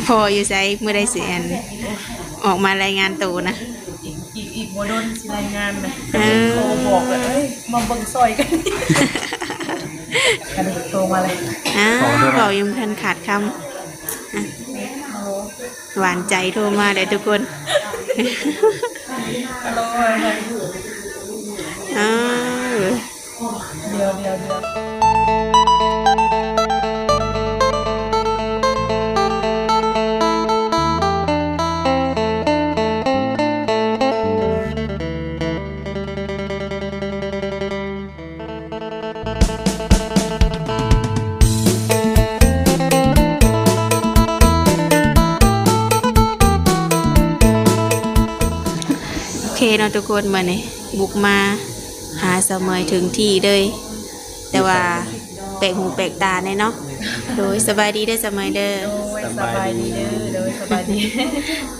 ພໍ່ຢູ່ໃສ? ມື້ໃດຊິອັນ ອອກມາລາຍງານໂຕນະ? ອີກ ອີກ ອີກບໍ່ດົນຊິລາຍງານນະ. ເອີ ໂທບອກແລ້ວ ເອີຍ ມາເບິ່ງຊ່ອຍກັນ. ອັນນີ້ໂທມາແລ້ວ. ອ້າວ ເວົ້າຍັງບໍ່ທັນຂາດຄຳ. ອ່ະ ຫວານໃຈໂທມາແລ້ວທຸກຄົນ. ເອີ ດຽວ ດຽວ ດຽວ. ໂອເຄເນາະທຸກຄົນ ມື້ນີ້ບຸກມາຫາສາວເໝີຍເຖິງທີ່ເລີຍ ແຕ່ວ່າແປກຫູແປກຕາແດ່ເນາະ. ໂດຍ ສະບາຍດີເດີສາວເໝີຍເດີ. ໂດຍ ສະບາຍດີເດີ. ໂດຍ ສະບາຍດີ.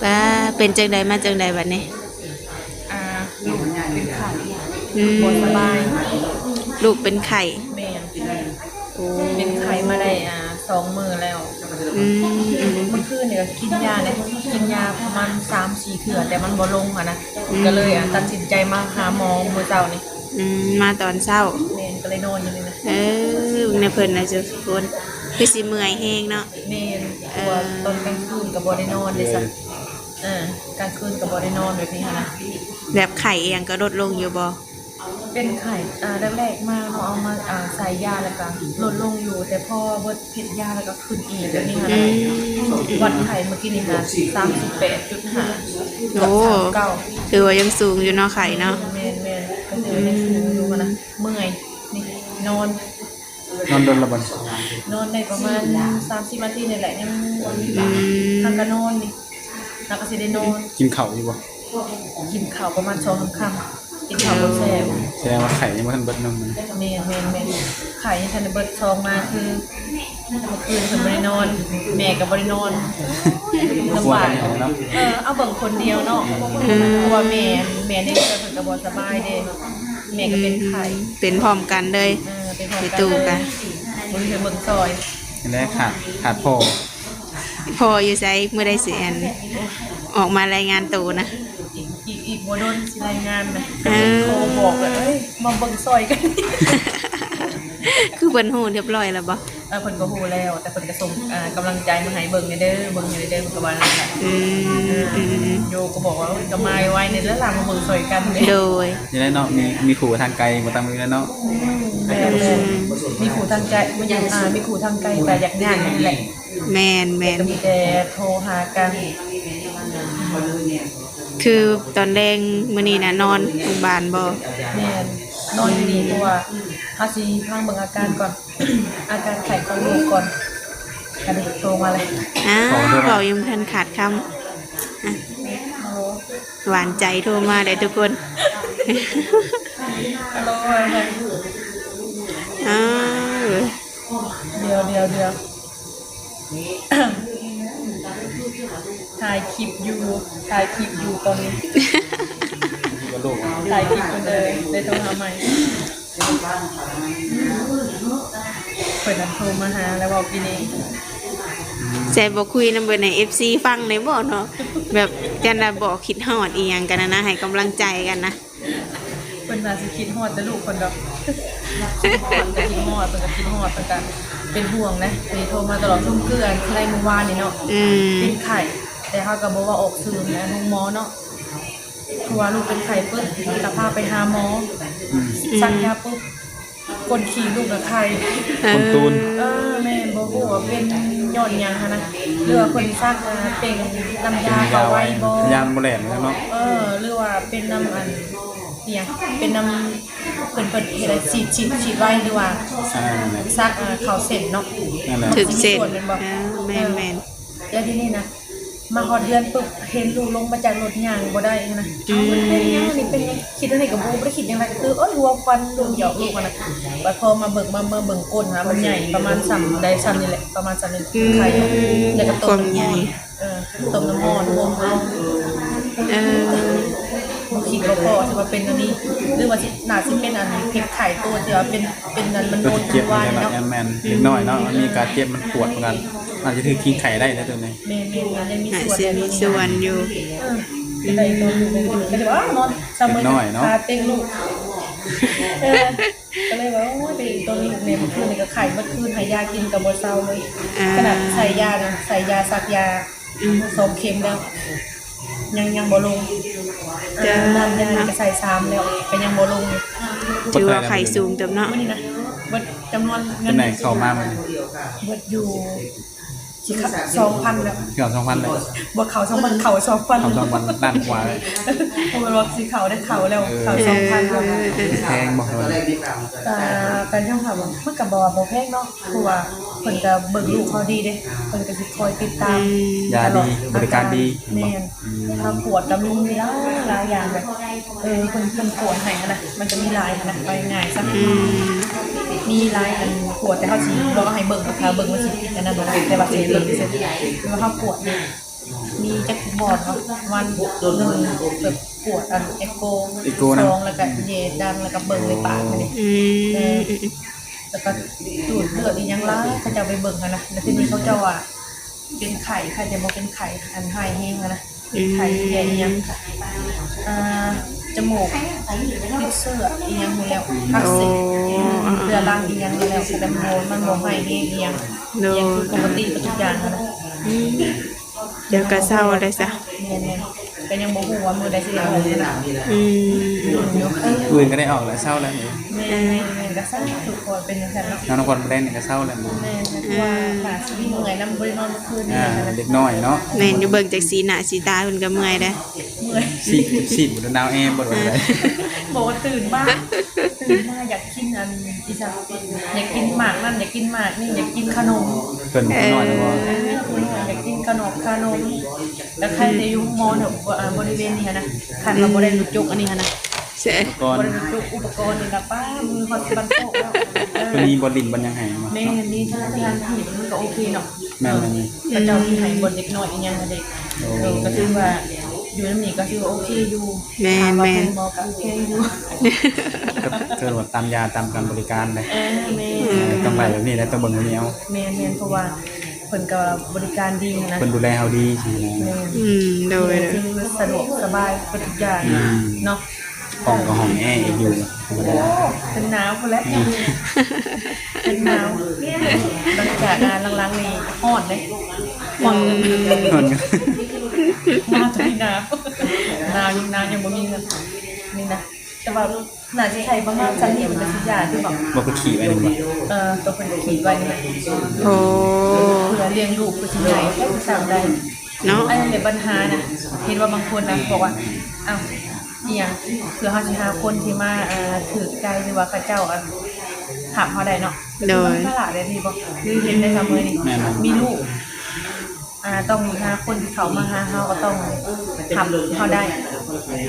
ປ້າ ເປັນຈັ່ງໃດ ມາຈັ່ງໃດບັດນີ້? ອ່າ ລູກເປັນໄຂ້. ອືມ ບໍ່ສະບາຍ. ລູກເປັນໄຂ້? ແມ່ນ. ໂອ້ ເປັນໄຂ້ມາໄດ້ ອ່າ ສອງມື້ແລ້ວ. ອືມ ອືມ ມື້ຄືນນີ້ກໍກິນຢາເດ້ ກິນຢາປະມານສາມສີ່ເທື່ອ ແຕ່ມັນບໍ່ລົງຫັ້ນນະ. ອືມ ກໍເລີຍ ອ່າ ຕັດສິນໃຈມາຫາໝໍມື້ເຊົ້ານີ້. ອືມ ມາຕອນເຊົ້າ. ແມ່ນ ກໍເລີຍນອນຢູ່ນີ້ນະ. ເອີ ເບິ່ງແນ່ເພິ່ນນະທຸກຄົນ ຄືຊິເມື່ອຍແຮງເນາະ. ແມ່ນ ເອີ ເພາະວ່າຕອນກາງຄືນກໍບໍ່ໄດ້ນອນເດ້ຊະ. ເອີ ກາງຄືນກໍບໍ່ໄດ້ນອນແບບນີ້ຫັ້ນນະ. ແບບໄຂ້ອີ່ຫຍັງກໍລົດລົງຢູ່ບໍ່? ເປັນໄຂ້ ອ່າ ແລກໆມາເນາະ ເອົາມາ ອ່າ ໃສ່ຢາແລ້ວກໍລົດລົງຢູ່ ແຕ່ພໍເບິດເພັດຢາແລ້ວກໍຂຶ້ນອີກແບບນີ້ຫັ້ນ. ອືມ ວັດໄຂ້ມື້ກີ້ນີ້ກໍສາມສິບແປດຈຸດຫ້າ. ໂອ້ ກັບສາມເກົ້າ ຖືວ່າຍັງສູງຢູ່ເນາະ ໄຂ້ເນາະ. ແມ່ນໆ ກໍຖືວ່າຍັງສູງຢູ່ຫັ້ນນະ. ອືມ ເມື່ອຍ ນີ້ ນອນ ນອນດົນລະບໍ່? ນອນໄດ້ປະມານສາມສິບນາທີນີ້ແຫຼະ ຍັງ ອືມ ຫາກະນອນນີ້ ຫາກະຊິໄດ້ນອນ. ກິນເຂົ້າຢູ່ບໍ່? ກິນເຂົ້າປະມານສອງສາມຄຳ ກິນເຂົ້າບໍ່ແຊບ. ແສດງວ່າໄຂ້ຍັງບໍ່ທັນເບິດເນາະ. ແມ່ນໆໆ ໄຂ້ຍັງທັນໄດ້ເບິດ. ສອງມາຄື ເມື່ອຄືນເພິ່ນບໍ່ໄດ້ນອນ ແມ່ກໍບໍ່ໄດ້ນອນ ລຳບາກ. ເອີ ເອົາເບິ່ງຄົນດຽວເນາະ. ເອີ ເພາະວ່າແມ່ ແມ່ໃນເຮືອນເພິ່ນກໍບໍ່ສະບາຍເດ້ ແມ່ກໍເປັນໄຂ້. ອືມ ເປັນພ້ອມກັນເລີຍ. ເອີ ເປັນພ້ອມກັນເລີຍ ບໍ່ມີໃຜເບິ່ງຊ່ອຍ. ແລະຂາດ ຂາດພໍ່. ພໍ່ຢູ່ໃສ? ມື້ໃດຊິອັນ ອອກມາລາຍງານໂຕນະ? ອີກ ອີກ ອີກບໍ່ດົນຊິລາຍງານນະ. ເອີ ໂທບອກແລ້ວ ເອີຍ ມາເບິ່ງຊ່ອຍກັນ. ຄືເພິ່ນຮູ້ຮຽບຮ້ອຍແລ້ວບໍ່? ເອີ ເພິ່ນກໍຮູ້ແລ້ວ ແຕ່ເພິ່ນກໍສົ່ງ ອ່າ ກຳລັງໃຈມາໃຫ້ເບິ່ງແດ່ເດີ ເບິ່ງໃຫ້ແດ່ເດີ ເພິ່ນກໍວ່ານັ້ນແຫຼະ. ອືມ ເອີ ອືມ ໂຍກໍບອກວ່າ ເອີຍ ກໍມາໄວໆນີ້ແຫຼະ ລະມາເບິ່ງຊ່ອຍກັນ. ໂດຍ ນີ້ແຫຼະເນາະ ມີ ມີຄູ່ທາງໄກບໍ່ຕ້ອງມີແລ້ວເນາະ. ອືມ ແມ່ນໆ ອືມ ມີຄູ່ທາງໄກ ບໍ່ຢາກ ອ່າ ມີຄູ່ທາງໄກກໍຢາກຍາກນີ້ແຫຼະ. ແມ່ນໆ ກໍມີແຕ່ໂທຫາກັນ. ຄືຕອນແລງມື້ນີ້ນະ ນອນໂຮງບານບໍ່? ແມ່ນ ນອນຢູ່ນີ້ ເພາະວ່າເຮົາຊິພັງເບິ່ງອາການກ່ອນ ອາການໄຂ້ຂອງລູກກ່ອນ. ອັນນີ້ໂທມາແລ້ວ. ອ້າວ ເວົ້າຍັງບໍ່ທັນຂາດຄຳ. ອ່ະ ໂອ້ ຫວານໃຈໂທມາແລ້ວທຸກຄົນ. ໂອ້ຍ ອ້າວ ດຽວ ດຽວ ດຽວ ຖ່າຍຄລິບຢູ່ ຖ່າຍຄລິບຢູ່ຕອນນີ້ ຖ່າຍຄລິບຢູ່ເລີຍ ໄດ້ໂທຫາໃໝ່. ເພິ່ນນັ້ນໂທມາຫາແລ້ວເວົ້າກິນເອງ. ໃສ່ບໍ່ຄຸຍນຳເພິ່ນໃຫ້ເອັຟຊີຟັງແດ່ບໍ່ເນາະ ແບບ ຢ້ານວ່າບອກຄິດຮອດອີ່ຫຍັງກັນນະ ໃຫ້ກຳລັງໃຈກັນນະ. ເພິ່ນວ່າຊິຄິດຮອດແຕ່ລູກເພິ່ນດອກ ຄິດຮອດກໍຄິດຮອດ ເພິ່ນກໍຄິດຮອດ ເພິ່ນກໍເປັນຫ່ວງນະ. ເພິ່ນໂທມາຕະຫຼອດ ຊຸມຄືອັນໄລມື້ວານນີ້ເນາະ. ອືມ ເປັນໄຂ້ ແຕ່ເຮົາກໍບໍ່ເວົ້າອອກຊື່ນະ ໂຮງໝໍເນາະ ເພາະວ່າລູກເປັນໄຂ້ປຶບ ກໍພາໄປຫາໝໍ. ອືມ ສັກຢາປຶບ ກົ້ນຂີ້ລູກກໍໄຄ. ເອີ ກົ້ນຕູນ. ເອີ ແມ່ນ ບໍ່ຮູ້ວ່າເປັນຍ້ອນຫຍັງຫັ້ນນະ ຫຼືວ່າເພິ່ນສັກ ອ່າ ເປັ່ງນ້ຳຢາເຂົ້າໄວບໍ່ ຍາມັນບໍ່ແລ່ນເນາະ. ເອີ ຫຼືວ່າເປັນນຳອັນ ອີຫຍັງ ເປັນນຳ ເພິ່ນ ເພິ່ນເຮັດໃຫ້ສີດ ສີດ ສີດໄວ ຫຼືວ່າ ອ່າ ສັກ ອ່າ ເຂົ້າເສັ້ນເນາະ. ນັ້ນແຫຼະ ຖືກເສັ້ນ. ມັນຊິມີສ່ວນແມ່ນບໍ່? ເອີ ແມ່ນໆ ແລ້ວທີນີ້ນະ ມາຮອດເຮືອນປຶບ ເຫັນລູກລົງມາຈາກລົດ ຍ່າງບໍ່ໄດ້ຫັ້ນນະ. ອືມ ເປັນຫຍັງ ນີ້ເປັນຫຍັງ? ຄິດອັນນີ້ກໍບໍ່ ບໍ່ໄດ້ຄິດຫຍັງຫຼາຍ ກໍຄື ໂອ້ຍ ຫົວຄວັນລູກຢອກລູກຫັ້ນນະ. ບັດພໍມາເບິ່ງ ມາ ມາເບິ່ງກົ້ນຫາ ມັນໃຫຍ່ປະມານສ່ຳໃດສ່ຳນີ້ແຫຼະ ປະມານສ່ຳນີ້. ອືມ ໄຄ ແລ້ວກໍຕົ້ມນ້ຳຮ້ອນ. ເອີ ຕົ້ມນ້ຳຮ້ອນ ຫົ່ມເອົາ. ເອີ ບໍ່ຄິດບໍ່ພໍທີ່ວ່າເປັນອັນນີ້ ຫຼືວ່າຊິ ໜ້າຊິເປັນອັນເພັດໄຂ້ ໂຕທີ່ວ່າເປັນ ເປັນອັນມັນ ໂຕທີ່ເຈັບ ມັນວ່ານີ້ເນາະ. ແມ່ນໆ ເດັກນ້ອຍເນາະ ມັນມີການເຈັບ ມັນປວດຄືກັນ. ອາດຈະຖືກຄິງໄຂ່ໄດ້ນະໂຕນີ້. ແມ່ນໆ ມັນຍັງມີສ່ວນ ອາດຊິມີສ່ວນຢູ່. ເອີ ໄດ້ໂຕຢູ່ ກໍຈະວ່ານອນຊະເມີ ເດັກນ້ອຍເນາະ ຂາເຕັງລູກ. ເອີ ກໍເລີຍວ່າ ໂອ້ຍ ໄປອີກໂຕໜຶ່ງແມ່ ເມື່ອຄືນນີ້ກໍໄຂ້ໝົດຄືນ ໃຫ້ຢາກິນກໍບໍ່ເຊົາເລີຍ. ອ່າ ຂະໜາດໃສ່ຢານະ ໃສ່ຢາ ສັກຢາ ອືມ ສອງເຂັມແລ້ວ ຍັງ ຍັງບໍ່ລົງ. ເຈົ້າ ເອີ ນ້ຳຢານີ້ກໍໃສ່ສາມແລ້ວ ກໍຍັງບໍ່ລົງຢູ່. ຖືວ່າໄຂ້ສູງເຕີບເນາະ. ມື້ນີ້ນະ ເບິດຈຳນວນເງິນ ເທົ່າໃດເຂົ້າມາມື້ນີ້? ເບິດຢູ່ ຊິເຂົ້າສອງພັນແລ້ວ. ເຂົ້າສອງພັນແລ້ວ. ບໍ່ເຂົ້າສອງພັນ ເຂົ້າສອງພັນ ເຂົ້າສອງພັນ ລ້ານກວ່າແລ້ວ. ບໍ່ແມ່ນວ່າຊິເຂົ້າໄດ້ ເຂົ້າແລ້ວ. ເອີ ເຂົ້າສອງພັນແລ້ວ. ເອີ ເອີ ເອີ ແພງບໍ່? ກໍ ກໍຍອມຮັບວ່າມັນກໍບໍ່ວ່າບໍ່ແພງເນາະ ເພາະວ່າເພິ່ນກໍເບິ່ງລູກເຮົາດີເດ້ ເພິ່ນກໍຊິຄອຍຕິດຕາມ. ອືມ ຢາດີ ຕະຫຼອດ ບໍລິການດີ. ແມ່ນ. ອືມ ຖ້າກວດກໍມີຫຼາຍ ຫຼາຍຢ່າງແບບ ເອີ ເພິ່ນ ເພິ່ນກວດໃຫ້ຫັ້ນນະ ມັນກໍມີຫຼາຍຫັ້ນນະ ເວົ້າງ່າຍໆຊະ. ອືມ ມີຫຼາຍອັນກວດ ແຕ່ເຮົາຊິບໍ່ເອົາໃຫ້ເບິ່ງ ຖ້າເບິ່ງມັນຊິຜິດອັນນັ້ນຫັ້ນນະ ແຕ່ວ່າຊິໃຫ້ເບິ່ງຊື່ໆ ແຕ່ວ່າເຮົາກວດນີ້ ມີຈັກບອດເນາະ ວັນໜຶ່ງແບບກວດອັນເອັກໂກ ເອັກໂກນະ ສອງ ແລ້ວກໍເຢດັງ ແລ້ວກໍເບິ່ງໃນປາກຫັ້ນເດ້. ອືມ ເອີ ແລ້ວກໍດູດເລືອດອີ່ຫຍັງຫຼາຍ ເຂົາເຈົ້າໄປເບິ່ງຫັ້ນນະ ແລ້ວທີນີ້ເຂົາເຈົ້າວ່າເປັນໄຂ້ ໃຜຈະບໍ່ເປັນໄຂ້ ອັນຮ້າຍແຮງຫັ້ນນະ ເປັນໄຂ້ ອືມ ແກ້ອີ່ຫຍັງ ອ່າ ຈະມູກຕິດເຊື້ອອີ່ຫຍັງໝົດແລ້ວ ອັກເສບ ໂອ້ ອ່າໆ ເຮືອລັງອີ່ຫຍັງໝົດແລ້ວ ແຕ່ມັນບໍ່ ມັນບໍ່ຮ້າຍແຮງອີ່ຫຍັງ ໂດຍ ອີ່ຫຍັງຄືປົກກະຕິເບິດທຸກຢ່າງຫັ້ນນະ. ອືມ ດຽວກໍເຊົາແລ້ວຊະ. ແມ່ນໆ ກໍຍັງບໍ່ຮູ້ວ່າມື້ໃດຊິໄດ້ອອກນະ. ອືມ ອືມ ມື້ອື່ນກໍໄດ້ອອກແລ້ວ ເຊົາແລ້ວນີ້. ແມ່ນໆ ກໍສາທຸ ຂໍໃຫ້ເປັນຈັ່ງຊັ້ນເນາະ. ນອນພັກຜ່ອນແລງນີ້ກໍເຊົາແລ້ວ. ແມ່ນໆ ເພາະວ່າ ອືມ ຖ້າຊິເມື່ອຍນຳ ບໍ່ໄດ້ນອນເມື່ອຄືນນີ້ ອ່າ ນະ ເດັກນ້ອຍເນາະ. ແມ່ນ ຢູ່ເບິ່ງຈາກສີໜ້າສີຕາເພິ່ນກໍເມື່ອຍເດ້. ເມື່ອຍ ຊີດ ຊີດບໍ່ໄດ້ໜາວແອບໍ່ໄດ້. ບອກວ່າຕື່ນມາ ຕື່ນມາຢາກກິນອັນ ອີ່ຫຍັງ ຢາກກິນໝາກນັ້ນ ຢາກກິນໝາກນີ້ ຢາກກິນຂະໜົມ. ເພິ່ນ ເອີ ຢາກກິນຂະໜົມ ຂະໜົມ ແລ້ວຄັນໄດ້ຢູ່ໂຮງໝໍເນາະ ບໍ ອ່າ ບໍລິເວນນີ້ຫັ້ນນະ ຄັນວ່າບໍ່ໄດ້ຫຼຸດຈົກອັນນີ້ຫັ້ນນະ ອຸປະກອນ ບໍ່ໄດ້ຫຼຸດຈົກອຸປະກອນນີ້ລະ ປ້າ ມືຮອດບັນໂຄກແລ້ວ. ເອີ ເພິ່ນມີບ່ອນຫຼິ້ນບ່ອນຫຍັງໃຫ້ເນາະ. ແມ່ນ ມີທະນາຄານທີ່ ມັນກໍໂອເຄເນາະ. ແມ່ນໆ ເອີ ເຂົາເຈົ້າມີໃຫ້ບ່ອນເດັກນ້ອຍອີ່ຫຍັງຫັ້ນເດ້. ໂອ້ ເອີ ກໍຖືວ່າຢູ່ນຳນີ້ກໍຖືວ່າໂອເຄຢູ່. ແມ່ນໆ ຖາມວ່າແພງບໍ່ ກໍແພງຢູ່ ກໍຖືວ່າຕາມຢາຕາມການບໍລິການເດ້. ເອີ ແມ່ນ ເອີ ຕ້ອງໄລ່ແບບນີ້ແຫຼະ ຕ້ອງເບິ່ງແບບນີ້ເອົາ. ແມ່ນໆ ເພາະວ່າເພິ່ນກໍບໍລິການດີຫັ້ນນະ ເພິ່ນດູແລເຮົາດີຊີ້ນະ. ແມ່ນ ອືມ ໂດຍ ຄືສະດວກສະບາຍເບິດທຸກຢ່າງ ອືມ ເນາະ. ຫ້ອງກໍຫ້ອງແອອີກຢູ່ ໂອ້ ຈົນໜາວພຸ້ນແຫຼະ. ອືມ ຈົນໜາວ ຫຼັງຈາກ ອ່າ ຫຼັງໆນີ້ຮ້ອນເດ້ ຮ້ອນ ອືມ ຮ້ອນ ມາຈົນໜາວ ໜາວ ຍັງໜາວ ຍັງບໍ່ມີເງິນນີ້ນະ. ແຕ່ວ່າໜ້າຊິໃຊ້ປະມານຊ່ຳນີ້ ມັນກໍຊິຢາກຄືແບບ ບໍ່ໄປຂີດໄວ້ນີ້ບໍ່? ເອີ ໂຕເພິ່ນຂີດໄວ້ນີ້ ໂອ້ ເພື່ອລ້ຽງລູກ ເພື່ອຊິໃຫຍ່ ຈັກຊິສ້າງໄດ້ເນາະ. ອັນນີ້ແຫຼະບັນຫານະ ເຫັນວ່າບາງຄົນນະບອກວ່າ ອ້າວ ອີ່ຫຍັງ ເພື່ອເຮົາຊິຫາຄົນທີ່ມາ ເອີ ຖືກໃຈ ຫຼືວ່າເຂົາເຈົ້າ ອັນ ຮັບເຮົາໄດ້ເນາະ. ໂດຍ ມັນພາລະແບບນີ້ບໍ່ ຄືເຫັນໄດ້ຊະມື້ນີ້ ແມ່ນ ມີລູກ ອ່າ ຕ້ອງຫາຄົນທີ່ເຂົ້າມາຫາເຮົາ ກໍຕ້ອງຮັບເຮົາໄດ້.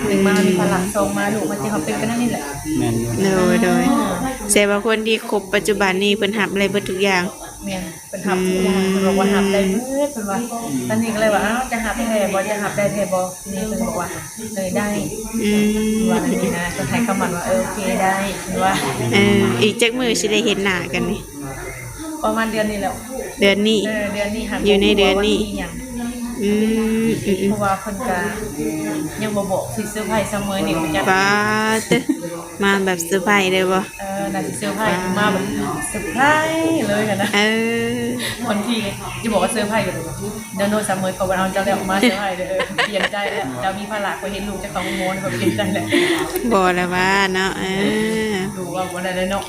ໜຶ່ງມາມີພາລະ ສອງມາລູກມາເຈັບ ເຮົາເປັນກັນແນວນີ້ແຫຼະ. ແມ່ນຢູ່ ໂດຍ ໂດຍ ອ່າ ແສດງວ່າຄົນທີ່ຄົບປັດຈຸບັນນີ້ ເພິ່ນຮັບໄດ້ເບິດທຸກຢ່າງ. ແມ່ນ ເພິ່ນຮັບ ອືມ ເພິ່ນບອກວ່າຮັບໄດ້ເບິດ ເພິ່ນວ່າ. ອືມ ອັນນີ້ກໍເລີຍວ່າ ອ້າວ ຈະຮັບແທ້ບໍ່ ຈະຮັບໄດ້ແທ້ບໍ່? ນີ້ເພິ່ນບອກວ່າ ເອີ ໄດ້ ອືມ ວ່າແບບນີ້ນະ ເພິ່ນໃຫ້ຄຳໝັ້ນວ່າ ເອີ ໂອເຄ ໄດ້ ເພິ່ນວ່າ. ເອີ ອີກຈັກມື້ຊິໄດ້ເຫັນໜ້າກັນນີ້? ປະມານເດືອນນີ້ແຫຼະ. ເດືອນນີ້ ເອີ ເດືອນນີ້ ຢູ່ໃນເດືອນນີ້. ອືມ ອືມ ເພາະວ່າເພິ່ນກະຍັງບໍ່ບອກ ຊິເຊີໄພຊະມື້ນີ້ ບໍ່ຈັກ. ປາດເຕີ ມາແບບເຊີໄພເລີຍບໍ່? ເອີ ໜ້າຊິເຊີໄພ ມາແບບເຊີໄພເລີຍຫັ້ນນະ. ເອີ ບາງທີຈະບອກວ່າເຊີໄພ ດຽວໂນ້ດຊະມື້ ເຂົາບໍ່ເອົາເຈົ້າແລ້ວ ມາເຊີໄພເດີ. ເອີ ປ່ຽນໃຈແລ້ວ ເຈົ້າມີພາລະ ຂ້ອຍເຫັນລູກເຈົ້າເຂົ້າໂຮງໝໍ ຂ້ອຍປ່ຽນໃຈແລ້ວ. ບໍ່ລະວ່າເນາະ. ເອີ ເອີ ບໍ່ວ່າບໍ່ໄດ້ເລີຍເນາະ.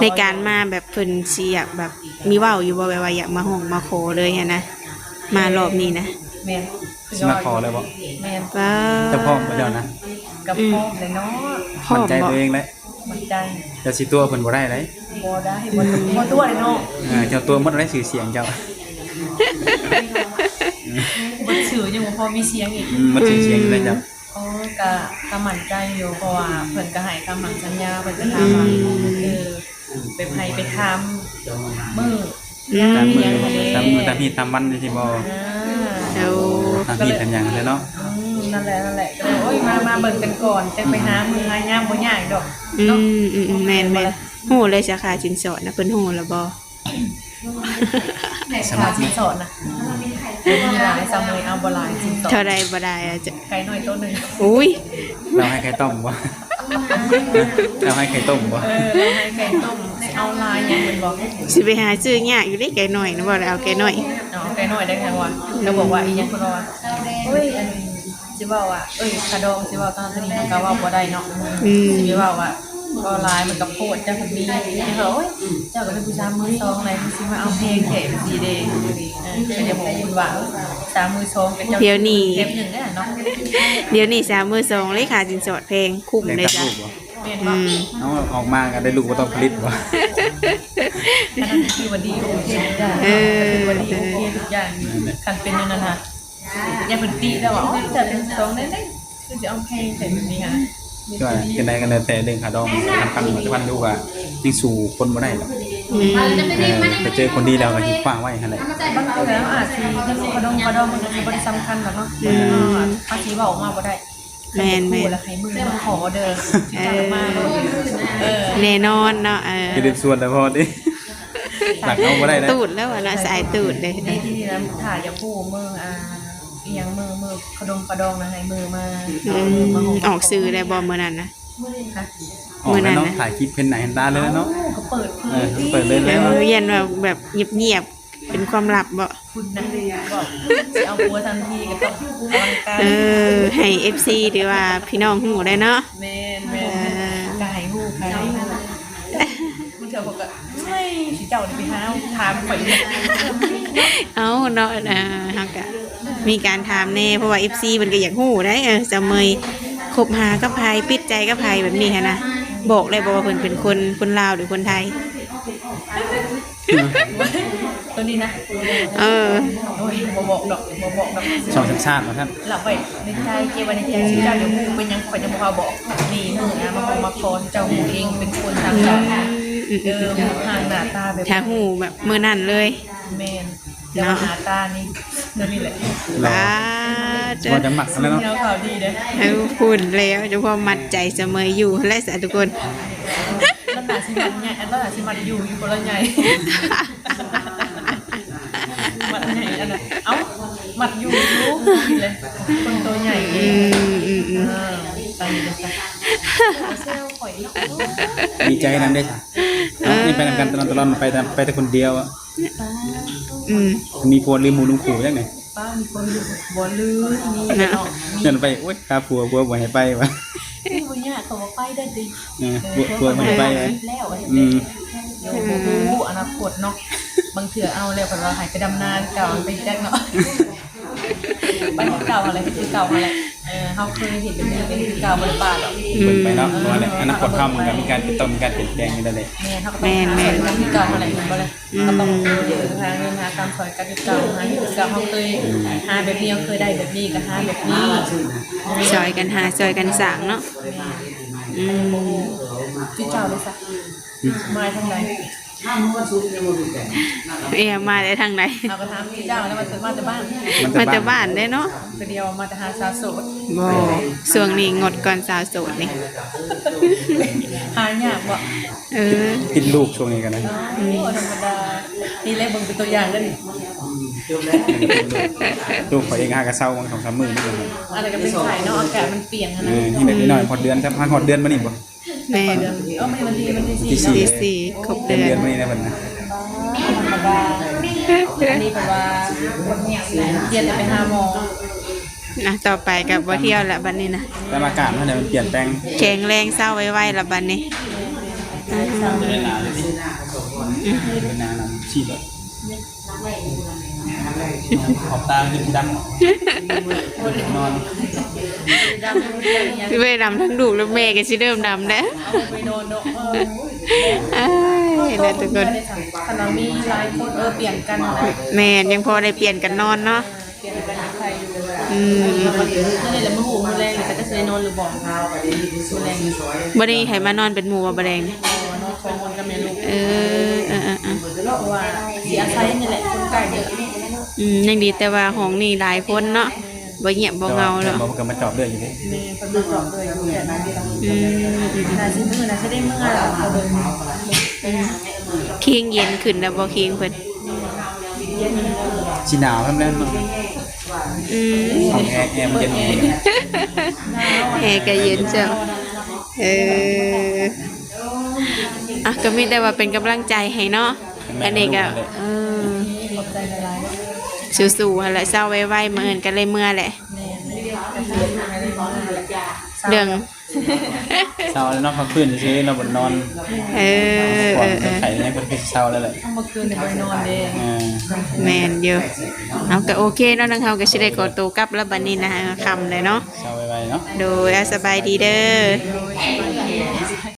ໃນການມາແບບ ເພິ່ນຊິຢາກແບບ ມີເວົ້າຢູ່ບໍ່ ແບບວ່າຢາກມາຮ້ອງມາຂໍເລີຍຫັ້ນນະ ມາຮອບນີ້ນະ? ແມ່ນ ຊິມາຂໍເລີຍບໍ່? ແມ່ນ ປາດ ເຈົ້າພ້ອມບໍ່ເຈົ້ານະ? ກໍ ອືມ ພ້ອມແຫຼະເນາະ. ໝັ້ນໃຈຕົວເອງແຫຼະ ໝັ້ນໃຈ. ເຈົ້າຊິຕົວະເພິ່ນບໍ່ໄດ້ເດ້. ບໍ່ໄດ້ ບໍ່ຕົວະເລີຍເນາະ. ເອີ ເຈົ້າຕົວະໝົດແລ້ວ ຊື່ສຽງເຈົ້າ. ໝົດຊື່ ຍັງບໍ່ພໍມີສຽງອີກ. ອືມ ໝົດຊື່ສຽງຢູ່ເລີຍເຈົ້າ. ອໍ ກະ ກະໝັ້ນໃຈຢູ່ ເພາະວ່າເພິ່ນກະໃຫ້ຄຳໝັ້ນສັນຍາ ເພິ່ນກະຖາມວ່າ ອືມ ເອີ ໄປໃຜໄປຖາມມື້ ອືມ ຍາມອີ່ຫຍັງຫັ້ນເດ້ ຕາມມື້ຕາມຮີດຕາມວັນຈັ່ງຊີ້ບໍ່? ອ່າ ໂອ້ ຕາມຮີດຕາມຫຍັງຫັ້ນແຫຼະເນາະ. ອືມ ນັ້ນແຫຼະ ນັ້ນແຫຼະ ກະເລີຍ ໂອ້ຍ ມາ ມາເບິ່ງກັນກ່ອນ ຈັ່ງໄປຫາມື້ຫາຍາມ ບໍ່ຍາກດອກ. ອືມ ເນາະ ອືມ ອືມ ແມ່ນໆ ຮູ້ແລ້ວສາຂາສິນສອດນະ ເພິ່ນຮູ້ແລ້ວບໍ່? ສະໝັກ ຄ່າສິນສອດນະ ມີຫຼາຍ ສາວເມຍເອົາບໍ່ຫຼາຍ ສິນສອດ ເທົ່າໃດບໍ່ໄດ້ອາຈະ ໄກ່ນ້ອຍໂຕໜຶ່ງ. ອຸ້ຍ ລາວໃຫ້ໄຂ່ຕົ້ມບໍ່? ລາວໃຫ້ໄຂ່ຕົ້ມບໍ່? ເອີ ລາວໃຫ້ໄກ່ຕົ້ມ ຊິເອົາຫຼາຍຫຍັງແມ່ນບໍ່? ຊິໄປຫາຊື້ຍາກຢູ່ເດ້ໄກ່ນ້ອຍນະ ບໍ່ໄດ້ເອົາໄກ່ນ້ອຍ ເອົາໄກ່ນ້ອຍໄດ້ຫຍັງວະ? ກໍບອກວ່າອີຫຍັງ ເພິ່ນວ່າ ໂອ້ຍ ອັນ ຊິເວົ້າວ່າ ເອີຍ ຄ່າດອງ ຊິເວົ້າຕາມຕົວນີ້ມັນກໍເວົ້າບໍ່ໄດ້ເນາະ. ອືມ ຊິໄປເວົ້າວ່າ ເວົ້າຫຼາຍມັນກໍໂພດ ເຈົ້າກໍມີ ເຈົ້າກໍເປັນຜູ້ສາວມືສອງແຫຼະ ຊິມາເອົາແພງແທ້ຈັ່ງຊີ້ເດ້. ເອີ ກໍຢ່າບອກເພິ່ນວ່າ ເອີ ສາວມືສອງ ກໍເຈົ້າ ດຽວນີ້ ແຖມໜຶ່ງເດ້ເນາະ. ດຽວນີ້ສາວມືສອງເລີຍ ຄ່າສິນສອດແພງ ຄຸ້ມເດ້ຈ້ະ. ແມ່ນບໍ່? ອືມ ເອົາອອກມາກໍໄດ້ລູກບໍ່ຕ້ອງຜະລິດບໍ່? ອັນນັ້ນຄືວ່າດີ ໂອເຄທຸກຢ່າງ ເອີ ຄືວ່າດີ ໂອເຄທຸກຢ່າງ. ຄັນເປັນແນວນັ້ນນະ ຢ່າເພິ່ນຕິແລ້ວວ່າ ໂອ້ຍ ເຈົ້າເປັນສອງແນວໃດ ຄືຊິເອົາແພງແທ້ແບບນີ້ຫັ້ນນະ. ກໍຈັ່ງໃດກໍແລ້ວແຕ່ ເລື່ອງຄ່າດອງ ສາມພັນ ຫ້າພັນ ຫຼືວ່າຍັງສູ້ຄົນບໍ່ໄດ້ດອກ. ອືມ ເອີ ໄປເຈີຄົນດີແລ້ວກໍຫິ້ວຂວ້າງໄວ້ຫັ້ນແຫຼະ. ບາງເທື່ອເຮົາອາດຊິ ຄ່າດອງ ຄ່າດອງມັນກໍຊິບໍ່ໄດ້ສຳຄັນດອກເນາະ. ອືມ ເຮົາອາດ ເຮົາຊິເວົ້າອອກມາບໍ່ໄດ້. ແມ່ນໆ ແລ້ວໃຫ້ມືມາຂໍເດີ ເອີ ເອີ ແນ່ນອນເນາະ. ເອີ ຈະໄດ້ຊວນແລ້ວພໍດີ ຫຼັກເຮົາບໍ່ໄດ້ເດ້ ຕູດແລ້ວວ່າລະ ສາຍຕູດເດ້. ໃນທີ່ນີ້ນະ ຖ້າຢາກຮູ້ເມືອ ອ່າ ອີຫຍັງ ເມືອ ເມືອຂະດົງຂະດອງນະ ໃຫ້ມືມາ ອືມ ເອົາມືມາ ອອກສື່ໄດ້ບໍ່ມື້ນັ້ນນະ? ຮະ? ອອກແລ້ວເນາະ ຖ່າຍຄລິບເຫັນໜ້າເຫັນຕາເລີຍເນາະ. ເອົ້າ ກໍເປີດເຜີຍ ເອີ ເປີດເລີຍ ເອີ ແລ້ວ ຢ້ານວ່າແບບງຽບໆ ເປັນຄວາມລັບບໍ່? ພຸ້ນນະ ບອກຊິເອົາຜົວທັນທີກໍຕ້ອງອະລັງການ. ເອີ ໃຫ້ເອັຟຊີ ຫຼືວ່າພີ່ນ້ອງຮູ້ໄດ້ເນາະ. ແມ່ນໆ ເອີ ກໍໃຫ້ຮູ້ ໃຫ້ຮູ້. ບາງເທື່ອເພິ່ນກໍ ໂອ້ຍ ຊິເຈົ້ານີ້ໄປຫາຖາມຂ້ອຍ. ເອົ້າເນາະ ເຮົາກໍມີການຖາມແດ່ ເພາະວ່າເອັຟຊີ ເພິ່ນກໍຢາກຮູ້ໄດ໋. ເອີ ສາວເມຍຄົບຫາກັບໃຜ ປິດໃຈກັບໃຜ ແບບນີ້ຫັ້ນນະ ບອກໄດ້ບໍ່ວ່າເພິ່ນເປັນຄົນ ຄົນລາວ ຫຼື ຄົນໄທ? ໂຕນີ້ນະ ເອີ ໂອ້ຍ ບໍ່ບອກດອກ ບໍ່ບອກດອກ ສອງສັນຊາດວ່າຊັ້ນ. ລັບໄວ້ໃນໃຈ ເກັບໄວ້ໃນໃຈ ຊິເຈົ້າຢ່າຮູ້. ເປັນຫຍັງຂ້ອຍຈັ່ງບໍ່ພາບອກ? ນີ້ ມື້ອະມາຂໍມາຂໍເຈົ້າຮູ້ເອງ ເປັນຄົນທາງການ. ອືມ ເອີ ຮູບຮ່າງໜ້າຕາແບບ ຖ້າຮູ້ແບບມື້ນັ້ນເລີຍ. ແມ່ນ ແຕ່ວ່າໜ້າຕານີ້ ແນວນີ້ແຫຼະ. ບາດ ວ່າຈະມັກແລ້ວເນາະ ເອົາຂ່າວດີເດີ້. ເອົາ ພຸ້ນແລ້ວ ເຈົ້າພວກມັດໃຈສະເໝີຢູ່ຫັ້ນແຫຼະສະທຸກຄົນ. ລາວໜ້າຊິມັກໃຫຍ່ ລາວໜ້າຊິມັກຢູ່ ຢູ່ບໍ່ລາວໃຫຍ່ ມັກໃຫຍ່ອັນນັ້ນ. ເອົ້າ ມັກຢູ່ ຢູ່ແຫຼະ ຄົນໂຕໃຫຍ່. ອືມໆໆ ເອີ ໄປເດີ້ ເຊວຂ້ອຍເນາະ. ດີໃຈນຳເດ້ ເອີ ນີ້ໄປນຳກັນຕະຫຼອດ ຕະຫຼອດ ໄປ ໄປແຕ່ຄົນດຽວອະ. ອືມ ມີຜົວລືມໝູ່ລືມຄູ່ຈັ່ງໃດ? ປ້າ ມີຄົນຢູ່ບໍ່ລືມ ມີເນາະ ຢ້ານໄປ ໂອ້ຍ ຫາຜົວ ຜົວບໍ່ໃຫ້ໄປວ່າ. ບໍ່ຍາກ ເຂົາບໍ່ໄປໄດ້ຕິ. ເອີ ຜົວ ຜົວບໍ່ໃຫ້ໄປ. ແລ້ວ ອືມ ເອີ ບໍ່ຮູ້ອະນາຄົດເນາະ. ບາງເທື່ອເອົາແລ້ວເພິ່ນວ່າໃຫ້ໄປດຳນາຄືເກົ່າ ໄປຈັກເນາະ. ໄປຄືເກົ່າຫັ້ນແຫຼະ ຄືເກົ່າຫັ້ນແຫຼະ. ເອີ ເຮົາເຄີຍເຮັດແບບນີ້ກໍຄືເກົ່າ ບໍ່ໄດ້ປະດອກ. ອືມ ເບິ່ງໄປເນາະ ເພາະວ່າໃນອະນາຄົດເຮົາມັນກໍມີການ ຕ້ອງມີການປ່ຽນແປງຢູ່ແລ້ວແຫຼະ. ແມ່ນ ເຮົາກໍຕ້ອງຫາຊ່ອຍກັນຄືເກົ່າຫັ້ນແຫຼະ ແມ່ນບໍ່ລະ? ອືມ ກໍຕ້ອງ ເອີ ຫາເງິນຫາຄຳຊ່ອຍກັນຄືເກົ່າ ຫາເຮັດຄືເກົ່າ. ເຮົາເຄີຍຫາແບບນີ້ ເຮົາເຄີຍໄດ້ແບບນີ້ ກໍຫາແບບນີ້. ອືມ ຊ່ອຍກັນຫາ ຊ່ອຍກັນສ້າງເນາະ. ແມ່ນ ອືມ ຄືເຈົ້າເດ້ຊະ ອືມ ມາທາງໃດ? ເອີ ມາແຕ່ທາງໃດ? ເຮົາກໍຖາມເຈົ້າແລ້ວ ມາແຕ່ ມາແຕ່ບ້ານ ມາແຕ່ບ້ານເດ້ເນາະ. ກໍດຽວມາແຕ່ຫາສາວໂສດ. ບໍ່ ຊ່ວງນີ້ງົດກ່ອນສາວໂສດນີ້. ຫາຍາກບໍ່? ເອີ ຕິດລູກຊ່ວງນີ້ກໍໄດ້. ອືມ ບໍ່ທຳມະດາ ນີ້ແຫຼະ ເບິ່ງເປັນຕົວຢ່າງເດີນີ້. ອືມ ລູກຂ້ອຍເອງຫາກໍເຊົາຫວ່າງສອງສາມມື້ນີ້. ອັນນັ້ນກໍເປັນໄຂ້ເນາະ ອາກາດມັນປ່ຽນຫັ້ນນະ. ເອີ ນີ້ແຫຼະ ນ້ອຍຮອດເດືອນ ຈັກຮອດເດືອນມານີ້ບໍ່? ແມ່ນ ເອີ ມື້ວັນທີ ວັນທີສີ່ ວັນທີສີ່ ເນາະ ຄົບເດືອນ ວັນທີສີ່ ຄົບເດືອນມື້ນີ້ແຫຼະເພິ່ນນະ. ອັນນີ້ເພິ່ນວ່າ ຈຽນໄປຫາໝໍ. ອ່ະ ຕໍ່ໄປກໍບໍ່ທ່ຽວລະບັດນີ້ນະ. ແຕ່ວ່າອາກາດມັນມັນປ່ຽນແປງ ແຂງແຮງເຊົາໄວໆລະບັດນີ້. ອືມ ເປັນໜ້າໜາວ ຂອບຕາມັນຈະດຳ ນອນ ເວີຍ ດຳທັງລູກແລະແມ່ກໍຊິເລີ່ມດຳແລ້ວ. ເອີຍ ເນາະ ເອີຍ ເນາະ ທຸກຄົນ ຄັນວ່າມີຫຼາຍຄົນ ເອີ ປ່ຽນກັນນະ. ແມ່ນ ຍັງພໍໄດ້ປ່ຽນກັນນອນເນາະ. ປ່ຽນກັນໄປຢູ່. ອືມ ແລ້ວນີ້ແຫຼະ ມື້ຮູ້ມື້ແລງນີ້ ເຂົາເຈົ້າຊິໄດ້ນອນຫຼືບໍ່ ມື້ແລງນີ້. ບໍ່ໄດ້ໃຫ້ມານອນເປັນໝູ່ບໍ່ ບໍ່ແລງນີ້? ນອນສອງຄົນກັບແມ່ລູກ. ເອີ ເອີໆໆ ເພາະວ່າຊິອາໄສນີ້ແຫຼະ ຄົນໃກ້ນີ້ແຫຼະ. ອືມ ຍັງດີແຕ່ວ່າຫ້ອງນີ້ຫຼາຍຄົນເນາະ ບໍ່ງຽບບໍ່ເຫງົາເນາະ. ເພິ່ນກໍມາຈອບເລື່ອຍຢູ່ເດ້. ແມ່ນ ເພິ່ນມາຈອບເລື່ອຍຢູ່. ອືມ ໜ້າຊິມື້ ໜ້າຊິໄດ້ເມືອແລ້ວ ເຂົາເບິ່ງ. ອືມ ຄີງເຢັນຂຶ້ນແລ້ວບໍ່ ຄີງເພິ່ນ? ຊິໜາວແລ້ວເນາະ. ອືມ ຫ້ອງແອ ແອມັນເຢັນດີນະ. ແອກໍເຢັນເຈົ້າ. ເອີ ອ່ະ ກໍມີແຕ່ວ່າເປັນກຳລັງໃຈໃຫ້ເນາະ. ແມ່ນ ອັນນີ້ກໍ ເອີ ຂອບໃຈຫຼາຍໆ ເນາະ. ສູ້ໆ ຫັ້ນແຫຼະ ເຊົາໄວໆ ມື້ອື່ນກໍເລີຍເມືອແຫຼະ. ແມ່ນ ເລື່ອງ ເຊົາແລ້ວເນາະ ພັກຟື້ນຊື່ໆ ເນາະ ບໍ່ນອນ. ເອີ ເອີ ເອີ ໄຂ້ແລ້ວ ເພິ່ນຄືຊິເຊົາແລ້ວແຫຼະ. ເມື່ອຄືນນີ້ບໍ່ໄດ້ນອນເດ້. ເອີ ແມ່ນຢູ່. ເອົາ ກໍໂອເຄເນາະ ທາງເຮົາກໍຊິໄດ້ຂໍໂຕກັບແລ້ວບັດນີ້ນະ ຄ່ຳແລ້ວເນາະ. ເຊົາໄວໆ ເນາະ. ໂດຍ ອ່າ ສະບາຍດີເດີ.